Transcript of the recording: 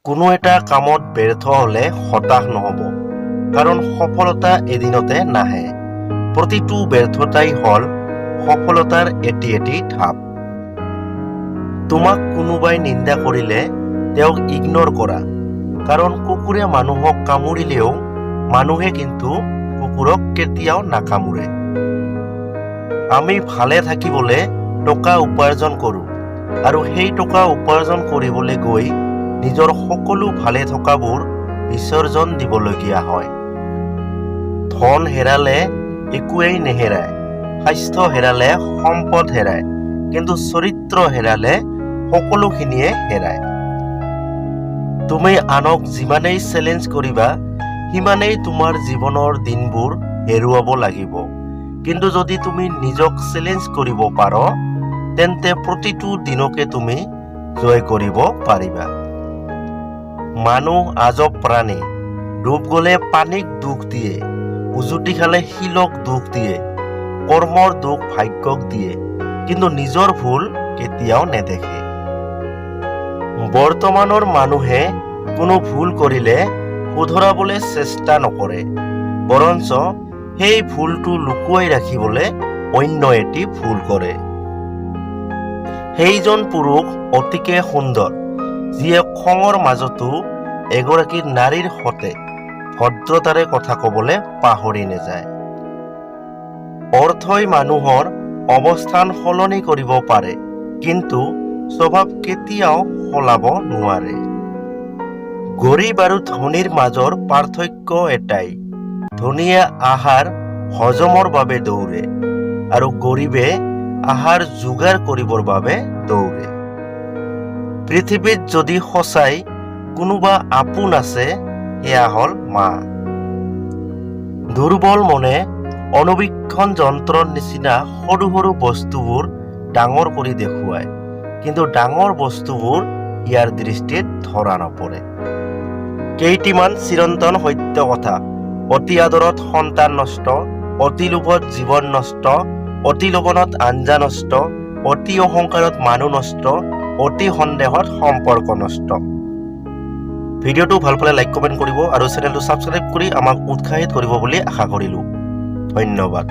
কোনো এটা কামত ব্যৰ্থ হ'লে হতাশ নহ'ব, কাৰণ সফলতা এদিনতে নাহে। প্ৰতিটো ব্যৰ্থতাই হ'ল সফলতাৰ এটি এটি ধাপ। তোমাক কোনোবাই নিন্দা কৰিলে তেওঁক ইগন'ৰ কৰা, কাৰণ কুকুৰে মানুহক কামুৰিলেও মানুহে কিন্তু কুকুৰক কেতিয়াও নাকামোৰে। আমি ভালে থাকিবলৈ টকা উপাৰ্জন কৰোঁ আৰু সেই টকা উপাৰ্জন কৰিবলৈ গৈ নিজৰ সকলো ভালে থকাবোৰ বিসৰ্জন দিবলগীয়া হয়। ধন হেৰালে একোৱেই নেহেৰায়, স্বাস্থ্য হেৰালে সম্পদ হেৰায়, কিন্তু চৰিত্ৰ হেৰালে সকলোখিনিয়ে হেৰায়। তুমি আনক যিমানেই চেলেঞ্জ কৰিবা, সিমানেই তোমাৰ জীৱনৰ দিনবোৰ হেৰুৱাব লাগিব। কিন্তু যদি তুমি নিজক চেলেঞ্জ কৰিব পাৰ, তেন্তে প্ৰতিটো দিনকে তুমি জয় কৰিব পাৰিবা। মানুহ আজব প্ৰাণী। ডুব গলে পানীক দোষ দিয়ে, উজুটি খালে শিলক দোষ দিয়ে, কৰ্মৰ দোষ ভাগ্যক দিয়ে, কিন্তু নিজৰ ভুল কেতিয়াও নেদেখে। বৰ্তমানৰ মানুহে কোনো ভুল কৰিলে শুধৰাবলৈ চেষ্টা নকৰে, বৰঞ্চ সেই ভুলটো লুকুৱাই ৰাখিবলৈ অন্য এটি ভুল কৰে। সেইজন পুৰুষ অতিকে সুন্দৰ, যিয়ে খঙৰ মাজতো এগৰাকী নাৰীৰ সতে ভদ্ৰতাৰে কথা কবলৈ পাহৰি নাযায়। অৰ্থই মানুহৰ অৱস্থান সলনি কৰিব পাৰে, কিন্তু স্বভাৱ কেতিয়াও সলাব নোৱাৰে। গৰীব আৰু ধনীৰ মাজৰ পাৰ্থক্য এটাই, ধনীয়ে আহাৰ হজমৰ বাবে দৌৰে আৰু গৰীবে আহাৰ যোগাৰ কৰিবৰ বাবে দৌৰে। পৃথিৱীত যদি সঁচাই কোনোবা আপোন আছে, সেয়া হ'ল মা। দুৰ্বল মনে অনুবীক্ষণ যন্ত্ৰৰ নিচিনা সৰু সৰু বস্তুবোৰ ডাঙৰ কৰি দেখুৱায়, কিন্তু ডাঙৰ বস্তুবোৰ ইয়াৰ দৃষ্টিত ধৰা নপৰে। কেইটিমান চিৰন্তন সত্য কথা: অতি আদৰত সন্তান নষ্ট, অতি লোভত জীৱন নষ্ট, অতি লৱণত আঞ্জা নষ্ট, অতি অহংকাৰত মানুহ নষ্ট, অতি সন্দেহত সম্পৰ্ক নষ্ট। ভিডিঅ'টো ভাল পালে লাইক, কমেণ্ট কৰিব আৰু চেনেলটো ছাবস্ক্ৰাইব কৰি আমাক উৎসাহিত কৰিব বুলি আশা কৰিলোঁ। ধন্যবাদ।